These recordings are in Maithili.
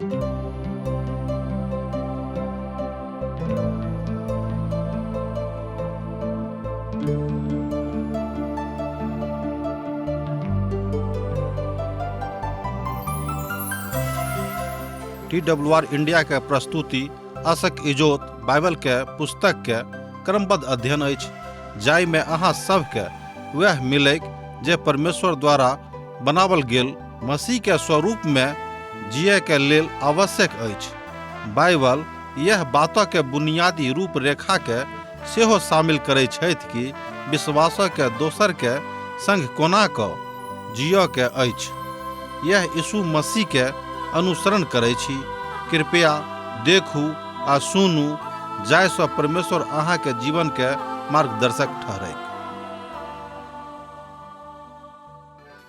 टी डब्ल्यू आर इंडिया के प्रस्तुति असक इजोत बाइबल के पुस्तक के क्रमबद्ध अध्ययन अछि, जाहिमे अहाँ सबके वएह मिलैक जे परमेश्वर द्वारा बनावल गेल मसीह के स्वरूप में जिए के लेल आवश्यक अछि। बाइबल यह बात के बुनियादी रूपरेखा के सेहो शामिल करै छथि कि विश्वास के दोसर के संग कोना क जिय के अछि। यह यीशु मसीह के अनुसरण करै छी। कृपया देखू आ सुनू जाहिसँ परमेश्वर अहाँके जीवन के मार्गदर्शक ठहरैक।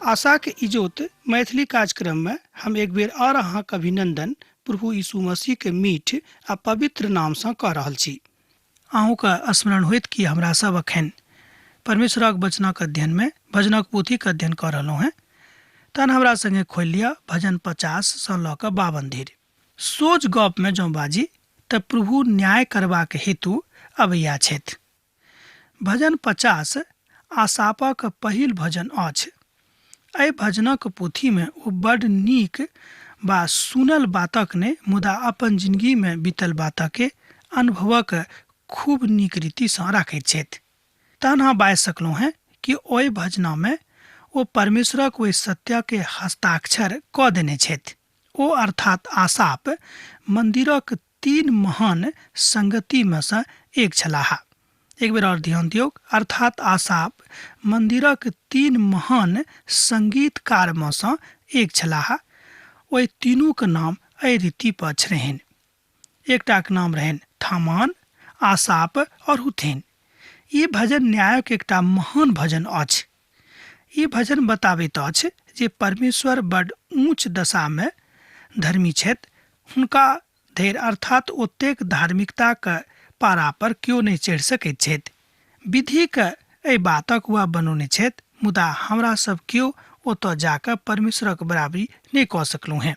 आशाक इजोत मैथिली कार्यक्रम में हम एक बेर और अहाँक अभिनंदन प्रभु यीशु मसीह के मीठ आ पवित्र नाम सँ कऽ रहल छी। अहूँके स्मरण होइत कि हमरा सब अखन परमेश्वरक वचनक अध्ययन में भजनक पोथीक अध्ययन कऽ रहलहुँ हेँ। तहन हमरा संगे खोलि लिअ भजन 50 सँ लऽ कऽ 52 धरि। सोझ गप में जँ बाजी तऽ प्रभु न्याय करबाक हेतु अबैया छथि। भजन 50 आसापक पहिल भजन अछि। एहि भजनक पोथीमे ओ बड्ड नीक वा सुनल बातक नहि मुदा अपन जिनगीमे बीतल बातके अनुभवक खूब नीक रीतिसँ राखैत छथि। तहन अहाँ बाजि सकलहुँ हेँ कि ओहि भजनामे ओ परमेश्वरक ओहि सत्यके हस्ताक्षर कऽ देने छथि। ओ अर्थात आसाप मन्दिरक तीन महान संगतिमे सँ एक छलाह। एक बेर और ध्यान दियौक, अर्थात आसाप मंदिरक तीन महान संगीतकार मे सँ एक छलाह। ओहि तीनूक नाम एहि रीति पर छलनि। एकटाक नाम रहनि थामान, आसाप और हुथेन। ई भजन न्यायक एकटा महान भजन अछि। ई भजन बताबैत अछि जे परमेश्वर बड ऊँच दशा मे धर्मी छथि, हुनका धरि अर्थात ओतेक धार्मिकताक पारा पर केओ नहि चढ़ि सकैत छथि। विधिक एहि बातक वह बनौने छथि, मुदा हमरा सब केओ ओतऽ जा कऽ परमेश्वरक बराबरी नहि कऽ सकलहुँ हेँ।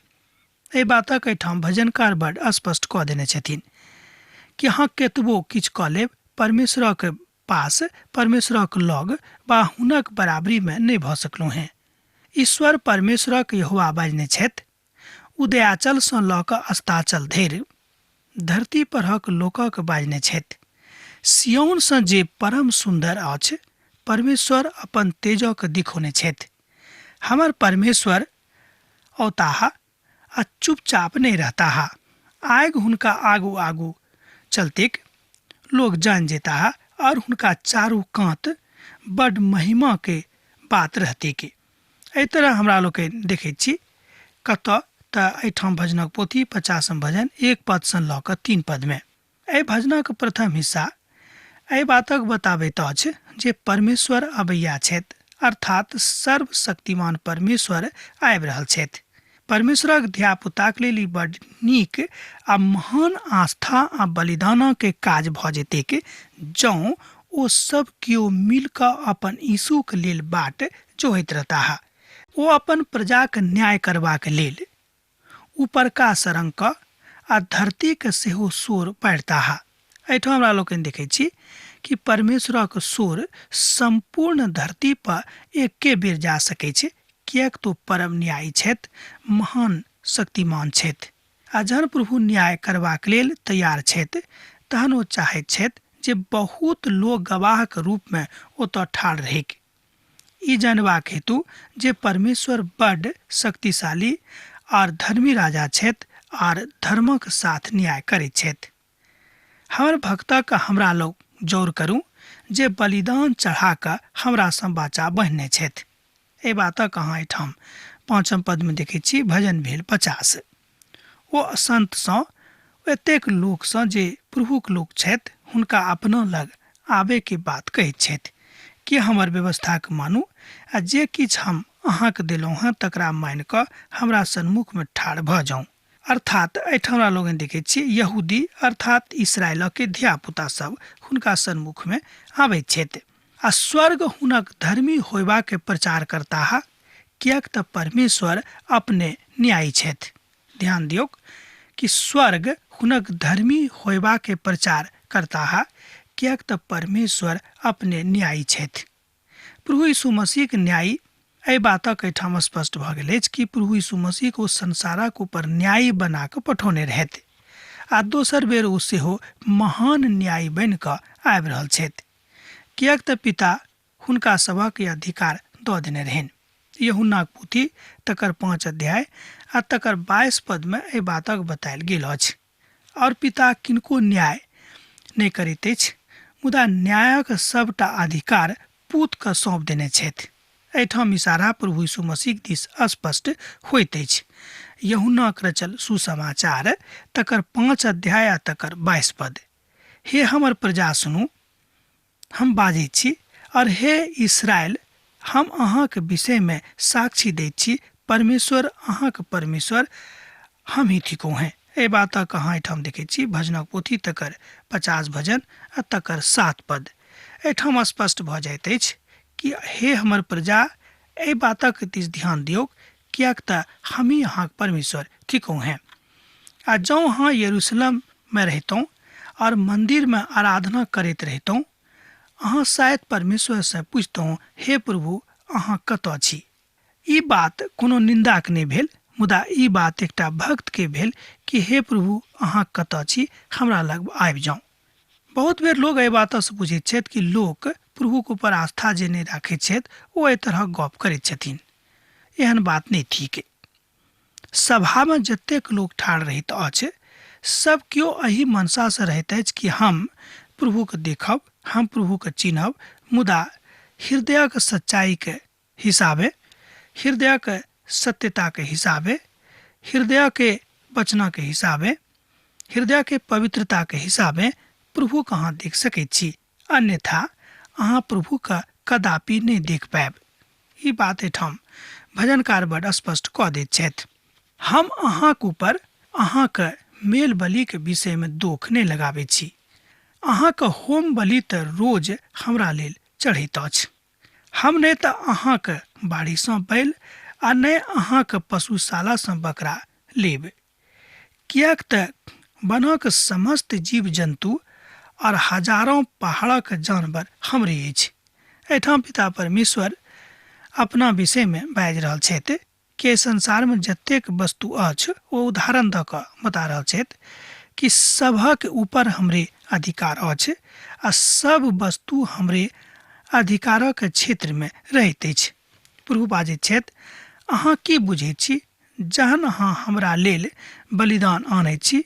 एहि बातक एहिठाम भजनकार बड स्पष्ट कऽ देने छथिन कि अहाँ केतबो किछु कऽ लेब, परमेश्वरक पास, परमेश्वरक लग वा हुनक बराबरीमे नहि भऽ सकलहुँ हेँ। ईश्वर परमेश्वरक यहोवा बाजने छथि, उदयाचलसँ लऽ कऽ अस्ताचल धरि धरती परहक लोकक बाजने छथि। सिय्योनसँ जे परम सुन्दर अछि, परमेश्वर अपन तेजक दिखौने छथि। हमर परमेश्वर औताह आ चुपचाप नहि रहताह। आगि हुनका आगू आगू चलतिक लोक जानि जेताह और हुनका चारू कात बड महिमा के बात रहतिक। एहि तरह हमरा लोकनि देखैत छी कतऽ तऽ एहिठाम भजनक पोथी 50 भजन 1 पदसँ लऽ कऽ 3 पदमे। एहि भजनक प्रथम हिस्सा एहि बातक बताबैत अछि जे परमेश्वर अबैया छथि, अर्थात सर्वशक्तिमान परमेश्वर आबि रहल छथि। परमेश्वरक धियापुताक लेल ई बड नीक आ महान आस्था आ बलिदानक काज भऽ जेतैक जँ ओ सब केओ मिल कऽ अपन यीशुक लेल बाट जोहैत रहताह। ओ अपन प्रजाक न्याय करबाक लेल ऊपरका सरंग क आ धरतीक सेहो शोर पाड़िताह। एहिठाम हमरा लोकनि देखैत छी कि परमेश्वरक शोर सम्पूर्ण धरती पर एके बेर जा सकैत छै, किएक तो परम न्यायी छथि, महान शक्तिमान छथि। आ जहन प्रभु न्याय करबाक लेल तैयार छथि तहन ओ चाहैत छथि जे बहुत लोक गवाहक रूपमे ओतऽ ठाढ़ रहैक, ई जानबाक हेतु जे परमेश्वर बड शक्तिशाली आर धर्मी राजा छथि आर धर्मक साथ न्याय करैत छथि। हमर भक्तक हमरा लग जौर करू जे बलिदान चढ़ा कऽ हमरा सँ वाचा बन्हने छथि। एहि बातक अहाँ एहिठाम 5 पदमे देखैत छी। भजन भेल 50। ओ संतसँ एतेक लोकसँ जे प्रभुक लोक छथि हुनका अपना लग आबयके बात कहैत छथि कि हमर व्यवस्थाक मानू आ जे किछु हम अहाँके देलहुँ हँ तकरा मानि कऽ हमरा सन्मुखमे ठाढ़ भऽ जाउ। अर्थात एहिठाम हमरा लोकनि देखैत छी यहूदी अर्थात इसराइलके धियापुता सब हुनका सन्मुखमे आबैत छथि आ स्वर्ग हुनक धर्मी होयबाके प्रचार करताह, किएक तऽ परमेश्वर अपने न्यायी छथि। ध्यान दियौक कि स्वर्ग हुनक धर्मी होयबा के प्रचार करता, किएक तऽ परमेश्वर अपने न्यायी छथि। प्रभु यीशु मसीहक न्यायी एहि बातक एहिठाम स्पष्ट भऽ गेल अछि कि प्रभु यीशु मसीह ओ संसारक ऊपर न्यायी बना कऽ पठौने रहथि आ दोसर बेर ओ सेहो महान न्यायी बनि कऽ आबि रहल छथि, किएक तऽ पिता हुनका सभक ई अधिकार दऽ देने रहनि। यूहन्नाक पोथी तकर 5 अध्याय आ तकर 22 पदमे एहि बातक बतायल गेल अछि। और पिता किनको न्याय नहि करैत अछि, मुदा न्यायक सबटा अधिकार पूतके सौंप देने छथि। एहिठाम इशारा प्रभु यीशु मसीह दिस स्पष्ट होइत अछि। यूहन्नाक रचल सुसमाचार तकर 5 अध्याय आ तकर 22 पद। हे हमर प्रजा सुनू, हम बाजै छी, और हे इसराइल, हम अहाँके विषयमे साक्षी दैत छी, परमेश्वर अहाँके परमेश्वर हम ही थिकहुँ हैं। एहि बातक अहाँ एहिठाम देखै छी भजनक पोथी तकर 50 भजन आ तकर 7 पद। एहिठाम स्पष्ट भऽ जाइत अछि कि हे हमर प्रजा, एहि बातक दिस ध्यान दियौक, किएक तऽ हमही अहाँके परमेश्वर थिकहुँ हैं। आ जँ अहाँ यरूशलेममे रहितहुँ और मन्दिरमे आराधना करैत रहितहुँ, अहाँ शायद परमेश्वरसँ पुछतहुँ, हे प्रभु अहाँ कतऽ छी? ई बात कोनो निन्दाक नहि भेल, मुदा ई बात एकटा भक्तके भेल कि हे प्रभु अहाँ कतऽ छी, हमरा लग आबि जाउ। बहुत बेर लोग एहि बातसँ बुझैत छथि कि लोक प्रभुके ऊपर आस्था जे नहि राखैत छथि ओ एहि तरहक गप करैत छथिन। एहन बात नहि थिक। सभामे जतेक लोक ठाढ़ रहैत अछि सब केओ एहि मनसासँ रहैत अछि कि हम प्रभुके देखब, हम प्रभुके चिन्हब, मुदा हृदयक सच्चाईके हिसाबे, हृदयक सत्यताके हिसाबे, हृदयके वचनके हिसाबे, हृदयके पवित्रताके हिसाबे प्रभुके अहाँ देख सकैत छी, अन्यथा अहाँ प्रभुके कदापि नहि देख पायब। ई बात एहिठाम भजनकार बड स्पष्ट कऽ दैत छथि। हम अहाँक ऊपर अहाँके मेल बलिके विषयमे दोख नहि लगाबै छी, अहाँके होम बलि तऽ रोज हमरा लेल चढ़ैत अछि। हम नहि तऽ अहाँके बाड़ीसँ बैल आ नहि अहाँके पशुशालासँ बकरा लेब, किएक तऽ वनक समस्त जीव जन्तु और हजारों पहाड़क जानवर हमरे अछि। एहिठाम पिता परमेश्वर अपना विषयमे बाजि रहल छथि कि संसारमे जतेक वस्तु अछि ओ उदाहरण दऽ कऽ बता रहल छथि कि सभक ऊपर हमरे अधिकार अछि आ सब वस्तु हमरे अधिकारक क्षेत्रमे रहैत अछि। प्रभु बाजैत छथि, अहाँ की बुझैत छी? जहन अहाँ हमरा लेल बलिदान आनैत छी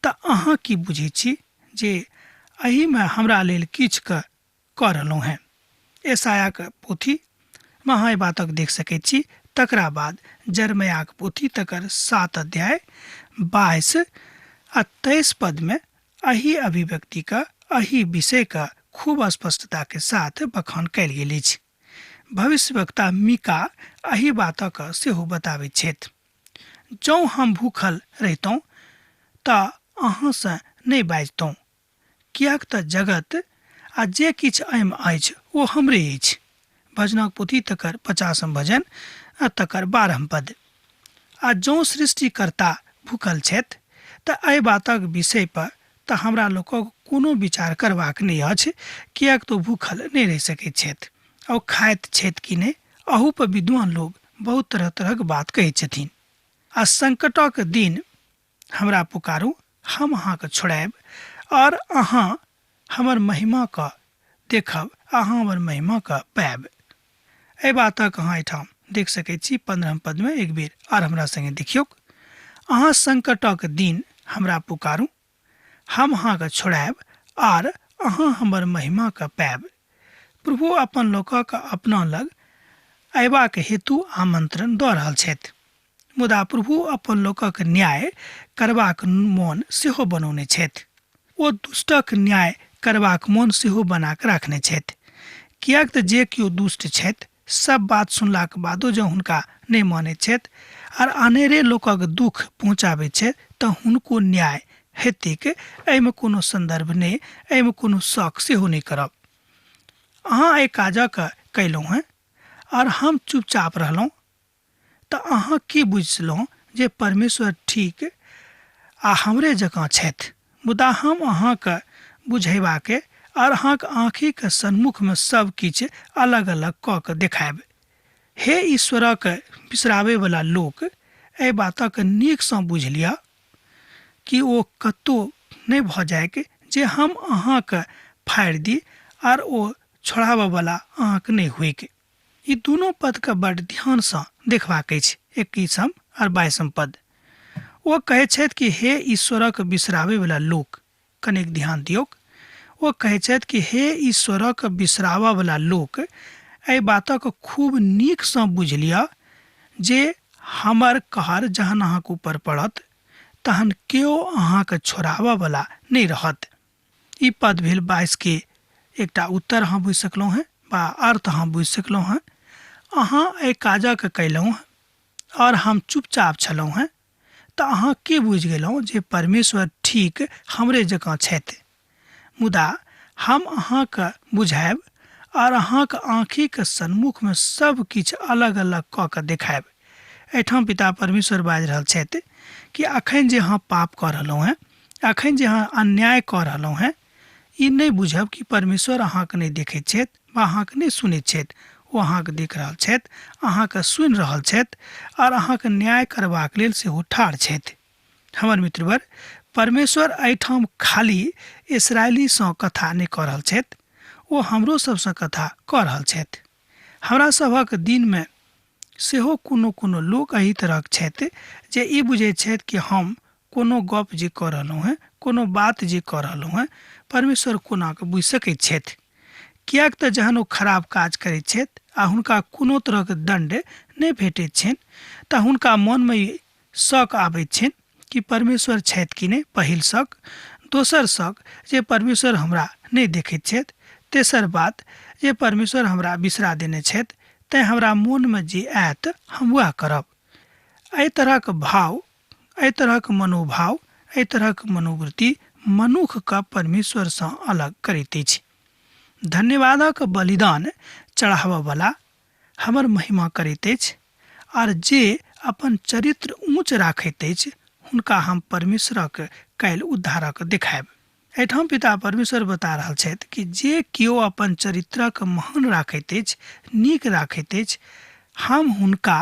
तऽ अहाँ की बुझैत छी जे एहिमे हमरा लेल किछु कऽ रहलहुँ हेँ? यशायाक पोथी मे अहाँ एहि बातक देख सकैत छी। तकरा बाद जरमयाक पोथी तकर 7 अध्याय 22 आ 23 पदमे एहि अभिव्यक्तिके, एहि विषयके खूब स्पष्टताके साथ बखान कयल गेल अछि। भविष्यवक्ता मीका एहि बातक सेहो बताबैत छथि, जँ हम भूखल रहितहुँ तऽ अहाँसँ नहि बाजितहुँ, किएक तऽ जगत आ जे किछु एहिमे अछि ओ हमरे अछि। भजनक पोथी तकर 50 भजन आ तकर 12 पद। आ जँ सृष्टिकर्ता भूखल छथि तऽ एहि बातक विषय पर तऽ हमरा लोकक कोनो विचार करबाक नहि अछि, किएक तऽ ओ भूखल नहि रहि सकैत छथि। आ ओ खाइत छथि कि नहि, अहू पर विद्वान लोक बहुत तरह तरहक बात कहैत छथिन। आ संकटक दिन हमरा पुकारू, हम अहाँके छोड़ायब और अहाँ हमर महिमा के देखब, अहाँ हमर महिमा के पायब। एहि बातक अहाँ एहिठाम देख सकैत छी 15 पदमे। एक बेर आर हमरा संगे देखियौक, अहाँ संकटक दिन हमरा पुकारू, हम अहाँके छोड़ायब आर अहाँ हमर महिमा के पायब। प्रभु अपन लोकक अपना लग अयबाक हेतु आमंत्रण दऽ रहल छथि, मुदा प्रभु अपन लोकक न्याय करबाक मोन सेहो बनौने छथि। ओ दुष्टक न्याय करबाक मोन सेहो बना कऽ राखने छथि, किएक तऽ जे केओ दुष्ट छथि सब बात सुनलाक बादो जँ हुनका नहि मानैत छथि आर अनेरे लोकक दुख पहुँचाबैत छथि तऽ हुनको न्याय हेतैक। एहिमे कोनो सन्दर्भ नहि, एहिमे कोनो शक सेहो नहि करब। अहाँ एहि काजक कयलहुँ हेँ आर हम चुपचाप रहलहुँ, तऽ अहाँ की बुझलहुँ जे परमेश्वर ठीक आ हमरे जकाँ छथि, मुदा हम अहाँके बुझेबाके आओर अहाँके आँखिके सन्मुखमे सब किछु अलग अलग कऽ के देखायब। हे ईश्वरक बिसराबैवला लोक, एहि बातक नीकसँ बुझि लिअ कि ओ कतहु नहि भऽ जाइक जे हम अहाँके फाड़ि दी आर ओ छोड़ाबयवला अहाँके नहि होइक। ई दुनू पदके बड ध्यानसँ देखबाक अछि, 21 आओर 22 पद। ओ कहै छथि कि हे ईश्वरक बिसराबैवला लोक, कनेक ध्यान दियौक। ओ कहै छथि कि हे ईश्वरक बिसराबयवला लोक, एहि बातक खूब नीकसँ बुझि लिअ जे हमर कहर जहन अहाँके ऊपर पड़त तहन केओ अहाँके छोड़ाबयवला नहि रहत। ई पद भेल 22 के एकटा उत्तर अहाँ बुझि सकलहुँ हेँ बा अर्थ अहाँ बुझि सकलहुँ हेँ। अहाँ एहि काजक कयलहुँ आओर हम चुपचाप छलहुँ हेँ तऽ अहाँ की बुझि गेलहुँ जे परमेश्वर ठीक हमरे जकाँ छथि, मुदा हम अहाँके बुझायब आओर अहाँके आँखिके सन्मुखमे सब किछु अलग अलग कऽ के देखायब। एहिठाम पिता परमेश्वर बाजि रहल छथि कि अखन जे अहाँ पाप कऽ रहलहुँ हेँ, अखन जे अहाँ अन्याय कऽ रहलहुँ हेँ, ई नहि बुझब कि परमेश्वर अहाँके नहि देखैत छथि वा अहाँके नहि सुनैत छथि। ओ अहाँके देख रहल छथि, अहाँके सुनि रहल छथि आओर अहाँके न्याय करबाक लेल सेहो ठाढ़ छथि। हमर मित्रवर, परमेश्वर एहिठाम खाली इसराइलीसँ कथा नहि कऽ रहल छथि, ओ हमरो सभसँ कथा कऽ रहल छथि। हमरा सभक दिनमे सेहो कोनो कोनो लोक एहि तरहक छथि जे ई बुझैत छथि कि हम कोनो गप जे कऽ रहलहुँ हेँ, कोनो बात जे कऽ रहलहुँ हेँ, परमेश्वर कोना कऽ बुझि सकैत छथि। किएक तऽ जहन ओ खराब काज करैत छथि आ हुनका कोनो तरहक दण्ड नहि भेटैत छनि तऽ हुनका मनमे ई शक आबैत छनि कि परमेश्वर छथि कि नहि, पहिल शक। दोसर शक जे परमेश्वर हमरा नहि देखैत छथि। तेसर बात जे परमेश्वर हमरा बिसरा देने छथि, तेँ हमरा मोनमे जे आयत हम वएह करब। एहि तरहक भाव, एहि तरहक मनोभाव, एहि तरहक मनोवृत्ति मनुखके परमेश्वरसँ अलग करैत अछि। धन्यवादक बलिदान चढ़ाबयवला हमर महिमा करैत अछि आर जे अपन चरित्र ऊँच राखैत अछि हुनका हम परमेश्वरक कैल उद्धारक देखायब। एहिठाम पिता परमेश्वर बता रहल छथि कि जे केओ अपन चरित्रक महान राखैत अछि, नीक राखैत अछि, हम हुनका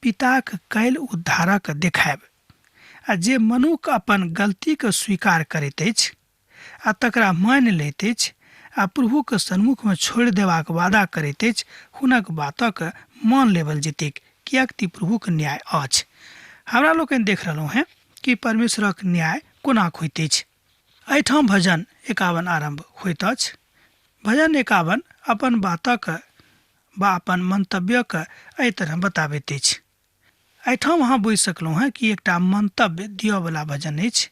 पिताक कैल उद्धारक देखायब। आ जे मनुख अपन गलतीके स्वीकार करैत अछि आ तकरा मानि लैत अछि आ प्रभुक सन्मुखमे छोड़ि देबाक वादा करैत अछि, हुनक बातक मान लेबल जेतैक, किएक तऽ प्रभुक न्याय अछि। हमरा लोकनि देख रहलहुँ हेँ कि परमेश्वरक न्याय कोना होइत अछि। एहिठाम भजन 51 आरम्भ होइत अछि। भजन 51 अपन बातक वा अपन मंतव्यक एहि तरह बताबैत अछि। एहिठाम अहाँ बुझि सकलहुँ हेँ कि एकटा मंतव्य दिअवला भजन अछि।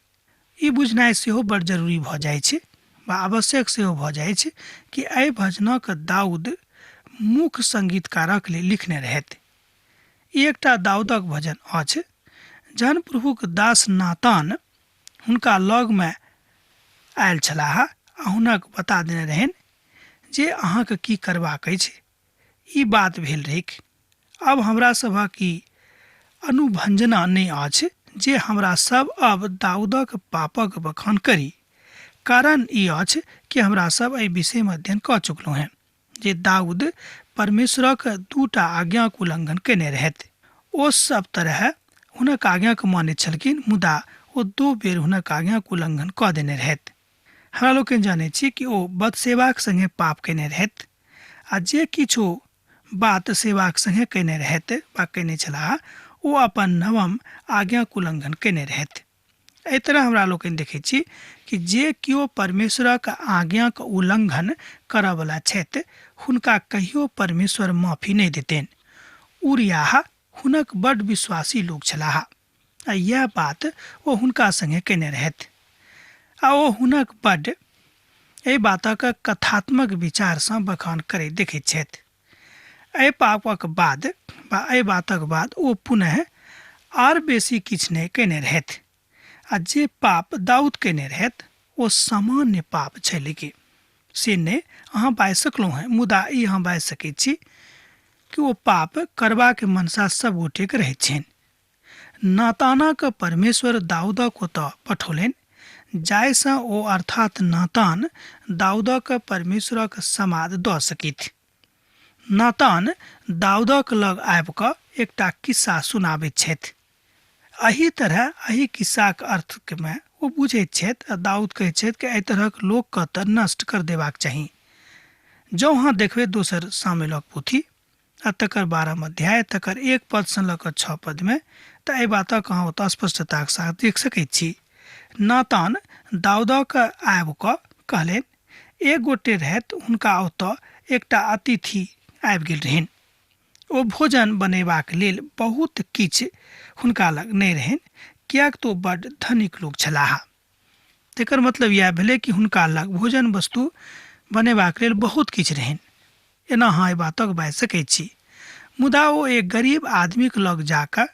ई बुझनाइ सेहो बड़ जरूरी भऽ जाइ छै वा आवश्यक सेहो भऽ जाइ छै कि एहि भजनक दाऊद मुख्य संगीतकारक लेल लिखने रहथि। ई एकटा दाऊदक भजन अछि जहन प्रभुक दास नातान हुनका लगमे आयल छलाह आ हुनक बता देने रहनि जे अहाँके की करबाक अछि। ई बात भेल रहैक। अब हमरा सभक ई अनुभंजना नहि अछि जे हमरा सब अब दाऊदक पापक बखान करी, कारण ई अछि कि हमरा सब एहि विषयमे अध्ययन कऽ चुकलहुँ हेँ जे दाऊद परमेश्वरक दूटा आज्ञाक उल्लंघन कयने रहथि। ओ सब तरह हुनक आज्ञाके मानैत छलखिन, मुदा ओ दू बेर हुनक आज्ञाक उल्लंघन कऽ देने रहथि। हमरा लोकनि जानैत छी कि ओ बदसेवाक संगे पाप कयने रहथि आ जे किछु बात सेवाक संगे कयने रहथि वा कयने छलाह ओ अपन नवम आज्ञाक उल्लंघन कयने रहथि। एहि तरह हमरा लोकनि देखैत छी कि जे केओ परमेश्वरक आज्ञाक उल्लंघन करऽवला छथि हुनका कहियो परमेश्वर माफी नहि देतनि। उरियाह हुनक बड विश्वासी लोक छलाह आ इएह बात ओ हुनका संगे कयने रहथि आ ओ हुनक बड एहि बातक कथात्मक विचारसँ बखान करैत देखैत छथि। एहि पापक बाद वा एहि बातक बाद ओ पुनः आर बेसी किछु नहि कयने रहथि आ जे पाप दाऊद कयने रहथि ओ सामान्य पाप छलै कि से नहि अहाँ बाजि सकलहुँ हेँ, मुदा ई अहाँ बाजि सकैत छी कि ओ पाप करबाक मनसा सब गोटेके रहैत छनि। नातानक परमेश्वर दाऊदक ओतऽ पठौलनि, जाहिसँ ओ अर्थात नातान दाऊदक परमेश्वरक समाद दऽ सकिथ। नातान दाऊदक लग आबि कऽ एकटा किस्सा सुनाबैत छथि। एहि तरह एहि किस्साक अर्थमे ओ बुझैत छथि आ दाऊद कहैत छथि कि एहि तरहक लोकके तऽ नष्ट कर देबाक चाही। जँ अहाँ देखबै दोसर शामिलक पोथी आ तकर 12 अध्याय तकर 1 पदसँ लऽ कऽ 6 पदमे, तऽ एहि बातक अहाँ ओतऽ स्पष्टताक साथ देख सकैत छी। नातान दाऊदक आबि कऽ कहलनि, एक गोटे रहथि, हुनका ओतऽ एकटा अतिथि आबि गेल रहनि। ओ भोजन बनेबाक लेल बहुत किछु हुनका लग नहि रहनि, किएक तऽ ओ बड्ड धनिक लोक छलाह। तकर मतलब इएह भेलै कि हुनका लग भोजन वस्तु बनेबाक लेल बहुत किछु रहनि। एना अहाँ एहि बातक बाजि सकैत छी। मुदा ओ एक गरीब आदमीके लग जाकऽ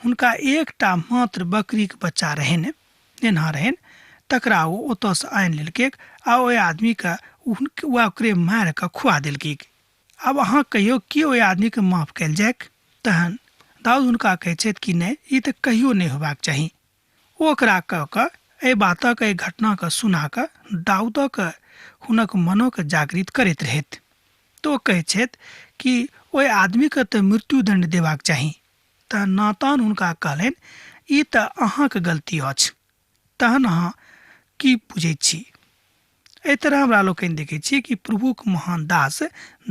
हुनका एकटा मात्र बकरीके बच्चा रहनि, नेन्हा रहनि, तकरा ओ ओतऽसँ आनि लेलकै आ ओहि आदमीके ओकरे मारि कऽ खुआ देलकै। आब अहाँ कहियौ कि ओहि आदमीके माफ कयल जाइक? तहन दाऊद हुनका कहै छथि कि नहि, ई तऽ कहियो नहि होबाक चाही। ओ ओकरा कह कऽ एहि बातक, एहि घटनाके सुना कऽ दाऊदक हुनक मनोके जागृत करैत रहैत। तऽ ओ कहै छथि कि ओहि आदमीके तऽ मृत्युदण्ड देबाक चाही। तऽ नातान हुनका कहलनि, ई तऽ अहाँके गलती अछि, तहन अहाँ की बुझैत छी? एहि तरह हमरा लोकनि देखै छी कि प्रभुक महान दास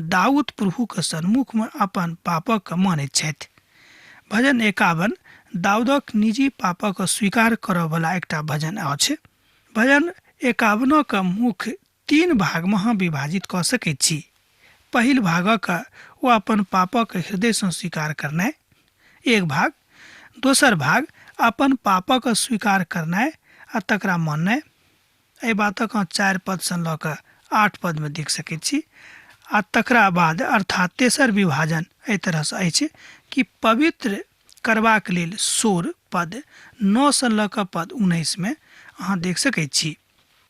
दाऊद प्रभुक सन्मुखमे अपन पापक मानैत छथि। भजन 51 दाऊदक निजी पापक स्वीकार करऽवला एकटा भजन अछि। भजन 51 मुख्य 3 भागमे अहाँ विभाजित कऽ सकैत छी। पहिल भागक ओ अपन पापक हृदयसँ स्वीकार करनाइ एक भाग, दोसर भाग अपन पापक स्वीकार करनाइ आ तकरा माननाइ। एहि बातक अहाँ 4 पदसँ लऽ कऽ 8 पदमे देख सकैत छी। आ तकरा बाद अर्थात तेसर विभाजन एहि तरहसँ अछि कि पवित्र करबाक लेल 16 पद 9 सँ लऽ कऽ पद 19 मे अहाँ देख सकैत छी।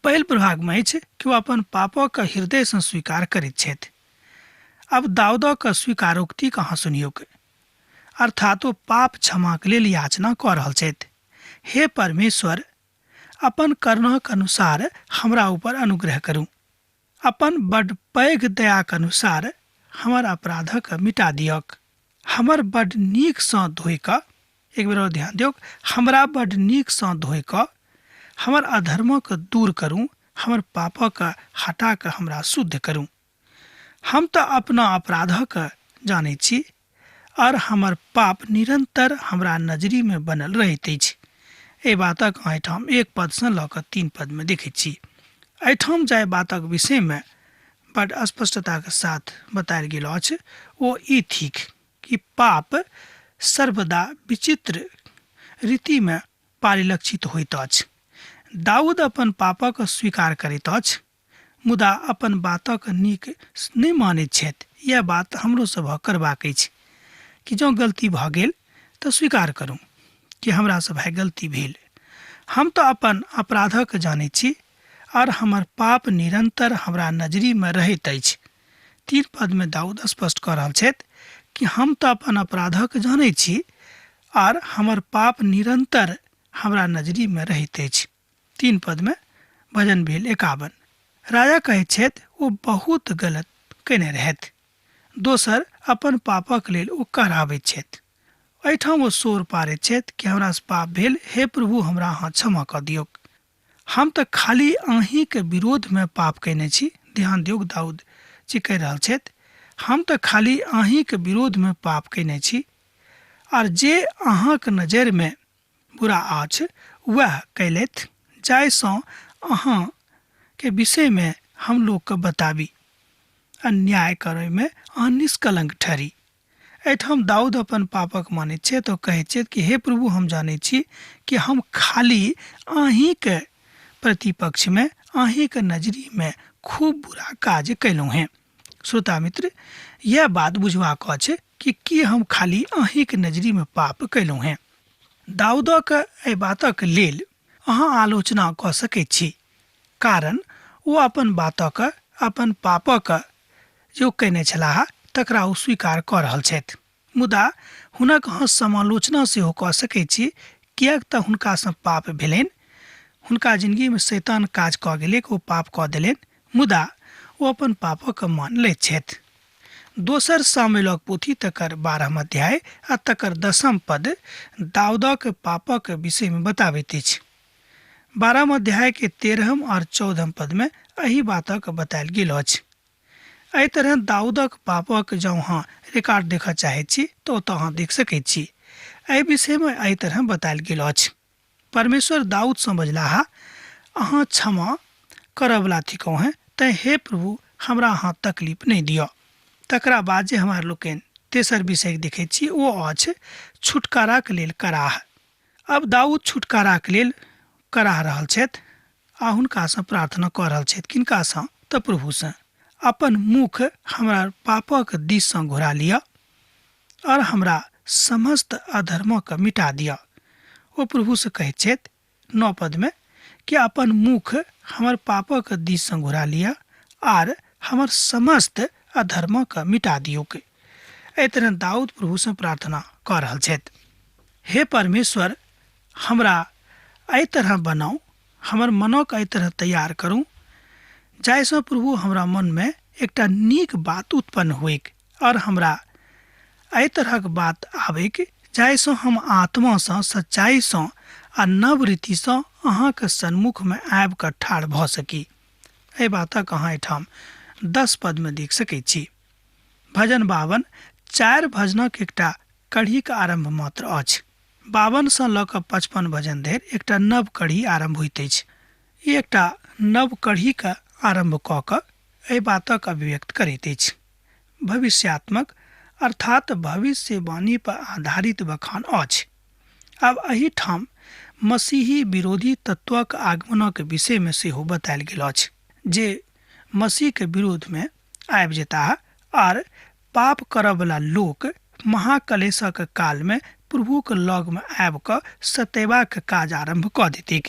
पहिल प्रभागमे अछि कि ओ अपन पापक हृदयसँ स्वीकार करैत छथि। आब दाऊदक स्वीकारोक्तिक अहाँ सुनियौक, अर्थात ओ पाप क्षमाक लेल याचना कऽ रहल छथि। हे परमेश्वर, अपन करुणाक अनुसार हमरा ऊपर अनुग्रह करू, अपन बड्ड पैघ दयाक अनुसार हमर अपराधक मिटा दियक, हमर बड्ड नीकसँ धोइ कऽ, एक बेर और ध्यान दियौक, हमरा बड्ड नीकसँ धोइ कऽ हमर अधर्मक दूर करू, हमर पापक हटा कऽ हमरा शुद्ध करू। हम तऽ अपना अपराधक जानै छी और हमर पाप निरंतर हमरा नजरीमे बनल रहैत अछि। एहि बातक एहिठाम 1 पदसँ लऽ कऽ 3 पदमे देखैत छी। एहिठाम जाहि बातक विषयमे बड्ड स्पष्टताक साथ बतायल गेल अछि ओ ई थिक कि पाप सर्वदा विचित्र रीतिमे परिलक्षित होइत अछि। दाऊद अपन पापक स्वीकार करैत अछि, मुदा अपन बातक नीक नहि मानैत छथि। यैह बात हमरो सभक करबाक अछि कि जँ गलती भऽ गेल तऽ स्वीकार करू कि हमरा सभक गलती भेल। हम तऽ अपन अपराधक जानैत छी और हमर पाप निरंतर हमरा नजरीमे रहैत अछि। 3 पदमे दाऊद स्पष्ट कऽ रहल छथि कि हम तऽ अपन अपराधक जानैत छी और हमर पाप निरंतर हमरा नजरीमे रहैत अछि। 3 पदमे भजन भेल 51। राजा कहैत छथि ओ बहुत गलत कयने रहथि। दोसर अपन पापक लेल ओ कहराबैत छथि। एहिठाम ओ शोर पारैत छथि कि हमरासँ पाप भेल, हे प्रभु हमरा अहाँ क्षमा कऽ दियौक, हम तऽ खाली अहीँके विरोधमे पाप कयने छी। ध्यान दियौक, दाऊद जी कहि रहल छथि, हम तऽ खाली अहीँके विरोधमे पाप कयने छी आर जे अहाँके नजरिमे बुरा अछि वएह कयलथि, जाहिसँ अहाँके विषयमे हम लोकके बताबी, अन्याय करयमे अहाँ निष्कलंक ठहरी। एहिठाम दाऊद अपन पापक मानैत छथि। ओ कहैत छथि कि हे प्रभु, हम जानैत छी कि हम खाली अहीँके प्रतिपक्षमे, अहीँके नजरीमे खूब बुरा काज कयलहुँ हेँ। श्रोता मित्र, यह बात बुझबाक अछि कि की हम खाली अहीँके नजरीमे पाप कयलहुँ हेँ। दाऊदक एहि बातक लेल अहाँ आलोचना कऽ सकैत छी, कारण ओ अपन बातक, अपन पापक जे ओ कयने छलाह तकरा ओ स्वीकार कऽ रहल छथि। मुदा हुनक अहाँ समालोचना सेहो कऽ सकैत छी, किएक तऽ हुनकासँ पाप भेलनि। हुनका जिनगीमे शैतान काज कऽ गेलैक, ओ पाप कऽ देलनि, मुदा ओ अपन पापक मान लैत छथि। दोसर सामुएलक पोथी तकर 12 अध्याय आ तकर 10 पद दाऊदक पापक विषयमे बताबैत अछि। 12 अध्याय के 13 और 14 पदमे एहि बातक बतायल गेल अछि। एहि तरह दाऊदक पापक जँ अहाँ रिकॉर्ड देखऽ चाहैत छी तऽ ओतऽ अहाँ देख सकैत छी। एहि विषयमे एहि तरह बतायल गेल अछि। परमेश्वर दाऊदसँ बजलाह, अहाँ क्षमा करऽवला थिकहुँ हेँ, तैँ हे प्रभु हमरा अहाँ तकलीफ नहि दिअ। तकरा बाद जे हमरा लोकनि तेसर विषय देखैत छी ओ अछि छुटकाराक लेल कराह। अब दाऊद छुटकाराक लेल कराह रहल छथि आ हुनकासँ प्रार्थना कऽ रहल छथि। किनकासँ? तऽ प्रभुसँ। अपन मुख हमरा पापक दिससँ घुरा लिअ और हमरा समस्त अधर्मक मिटा दिअ। ओ प्रभुसँ कहैत छथि 9 पदमे कि अपन मुख हमर पापक दिससँ घुरा लिअ आर हमर समस्त अधर्मक मिटा दियौक। एहि तरह दाऊद प्रभुसँ प्रार्थना कऽ रहल छथि। हे परमेश्वर, हमरा एहि तरह बनाउ, हमर मनक एहि तरह तैयार करू जाहिसँ प्रभु हमरा मनमे एकटा नीक बात उत्पन्न होइक और हमरा एहि तरहक बात आबैक जाहिसँ हम आत्मासँ, सच्चाइसँ आ नव रीतिसँ अहाँके सन्मुखमे आबि कऽ ठाढ़ भऽ सकी। एहि बातक अहाँ एहिठाम 10 पदमे देख सकैत छी। भजन 52 4 भजनक एकटा कढ़ीक आरम्भ मात्र अछि। 52 सँ लऽ कऽ 55 भजन धरि एकटा नव कढ़ी आरम्भ होइत अछि। ई एकटा नव कढ़ीक आरम्भ कऽ कऽ एहि बातक अभिव्यक्त करैत अछि। भविष्यात्मक अर्थात भविष्यवाणी पर आधारित बखान अछि। आब एहिठाम मसीही विरोधी तत्वक आगमनक विषयमे सेहो बतायल गेल अछि जे मसीहके विरोधमे आबि जेताह आर पाप करऽवला लोक महाकलेशक कालमे प्रभुक लगमे आबि कऽ सतेबाक काज आरम्भ कऽ देतैक।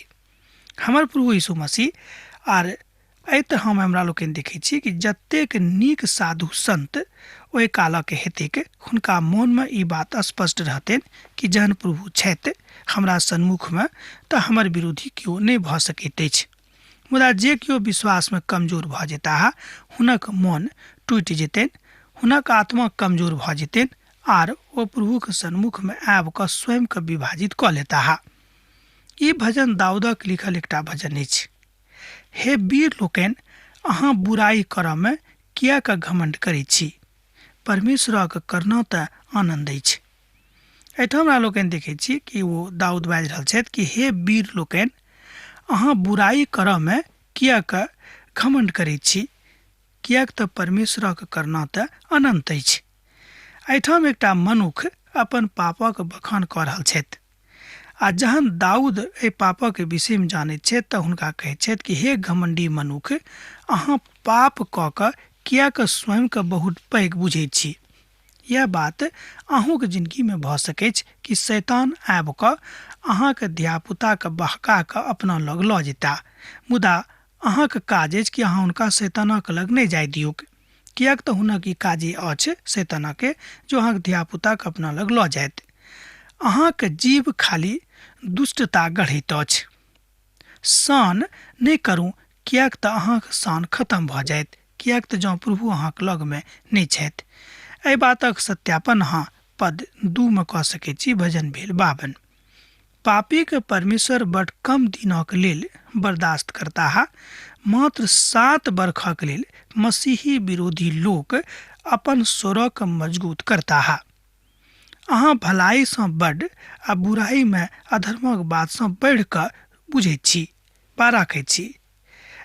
हमर प्रभु यीशु मसीह आर एहि तऽ हम हमरा लोकनि देखै छी कि जतेक नीक साधु संत ओहि कालक हेतैक हुनका मोनमे ई बात स्पष्ट रहतनि कि जहन प्रभु छथि हमरा सन्मुखमे तऽ हमर विरोधी केओ नहि भऽ सकैत अछि। मुदा जे केओ विश्वासमे कमजोर भऽ जेताह हुनक मोन टूटि जेतनि, हुनक आत्मा कमजोर भऽ जेतनि आर ओ प्रभुक सन्मुखमे आबि कऽ स्वयंके विभाजित कऽ लेताह। ई भजन दाऊदक लिखल एकटा भजन अछि। हे वीर लोकनि, अहाँ बुराइ करऽमे किएक घमण्ड करैत छी? परमेश्वरक करुणा तऽ आनन्द अछि। एहिठाम हमरा लोकनि देखैत छी कि ओ दाऊद बाजि रहल छथि कि हे वीर लोकनि, अहाँ बुराइ करऽमे किएक घमण्ड करैत छी? किएक तऽ परमेश्वरक करुणा तऽ अनन्त अछि। एहिठाम एकटा मनुख अपन पापक बखान कऽ रहल छथि आ जहन दाऊद एहि पापक विषयमे जानैत छथि तऽ हुनका कहैत छथि कि हे घमण्डी मनुख, अहाँ पाप कऽ कऽ किएक स्वयंके बहुत पैघ बुझैत छी? यह बात अहूँके जिनगीमे भऽ सकैछ कि शैतान आबि कऽ अहाँके धियापुताके बहका कऽ अपना लग लऽ जेता, मुदा अहाँके काज अछि कि अहाँ हुनका शैतानक लग नहि जाय दियौक, किएक तऽ हुनक ई काजे अछि शैतानके जो अहाँके धियापुताके अपना लग लऽ जायत। अहाँके जीभ खाली दुष्टता गढ़ैत अछि। शान नहि करू, किएक तऽ अहाँक शान खतम भऽ जायत, किएक तऽ जँ प्रभु अहाँक लगमे नहि छथि। एहि बातक सत्यापन अहाँ पद 2 मे कऽ सकैत छी। भजन भेल 52। पापीके परमेश्वर बड कम दिनक लेल बर्दाश्त करताह, मात्र 7 बरखक लेल मसीही विरोधी लोक अपन स्वरक मजगूत करताह। अहाँ भलाइसँ बड आ बुराइमे अधर्मक बातसँ बढ़ि कऽ बुझैत छी बा राखैत छी।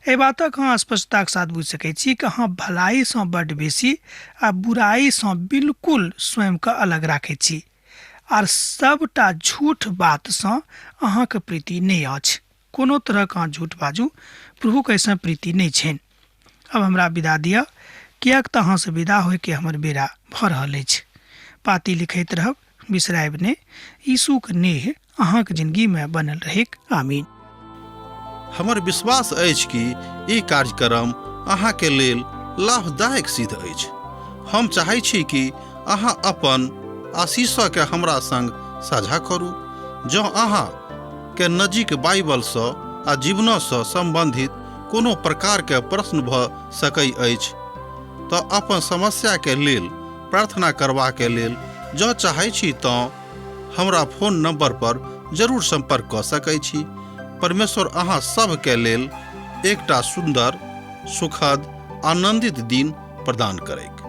एहि बातक अहाँ स्पष्टताक साथ बुझि सकैत छी कि अहाँ भलाइसँ बड बेसी आ बुराइसँ बिल्कुल स्वयंके अलग राखैत छी आर सबटा झूठ बातसँ अहाँके प्रीति नहि अछि। कोनो तरहक अहाँ झूठ बाजू, प्रभुके एहिसँ प्रीति नहि छनि। अब हमरा विदा दिअ, किएक तऽ अहाँसँ विदा होइके हमर बेरा भऽ रहल अछि। पाती लिखैत रहब, बिसरायब नहि। यीशुक नेह अहाँक जिनगीमे बनल रहैक। आमीन। हमर विश्वास अछि कि ई कार्यक्रम अहाँके लेल लाभदायक सिद्ध अछि। हम चाहै छी कि अहाँ अपन आशीषके हमरा संग साझा करू। जँ अहाँ के नजीक बाइबलसँ आ जीवनसँ सम्बन्धित कोनो प्रकारके प्रश्न भऽ सकै अछि तऽ अपन समस्याके लेल प्रार्थना करबाके लेल जँ चाहै छी तँ हमरा फोन नंबर पर जरूर संपर्क कऽ सकै छी। परमेश्वर अहाँ सभके लेल एकटा सुन्दर, सुखद, आनंदित दिन प्रदान करैक।